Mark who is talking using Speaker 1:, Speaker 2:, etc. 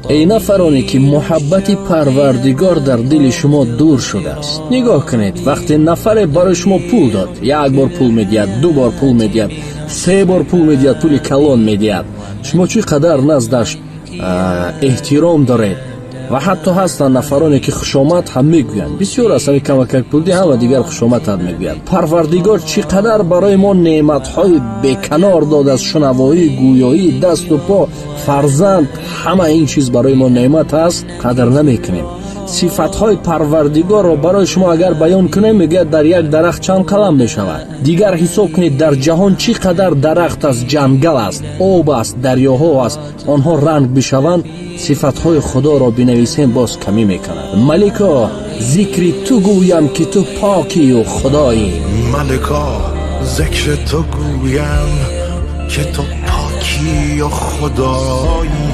Speaker 1: Эй нафароне, ки муҳаббати Парвардигор дар дили шумо дур шудааст, нигоҳ кунед: вақте нафаре барои шумо пул дод, як бор пул медиҳад, ду бор пул медиҳад, се бор пул медиҳад, пули калон медиҳад, шумо чӣ қадар наздаш эҳтиром доред. Ва ҳатто ҳастанд нафароне, ки хушомад ҳам мегӯянд. Бисёр аст, ҳамин камакак пул диҳам ва дигар хушомадат мегӯяд. Парвардигор чӣ қадар барои мо неъматҳои беканор додааст: шунавоӣ, гӯёӣ, дасту по, фарзанд, ҳама ин чиз барои мо неъмат аст, қадр намекунем. Сифатҳои Парвардигорро барои шумо агар баён кунем, мегӯяд, дар як дарахт чанд қалам мешавад. Дигар ҳисоб кунед, дар ҷаҳон чӣ қадар дарахт аст, ҷангал аст, об аст, дарёҳо аст, онҳо ранг бишаванд, сифатҳои Худоро бинависем, боз камӣ мекунад. Малико, зикри ту гӯям, ки ту покию Худоӣ.
Speaker 2: Малико, зикри ту гӯям, ки ту покию Худоӣ.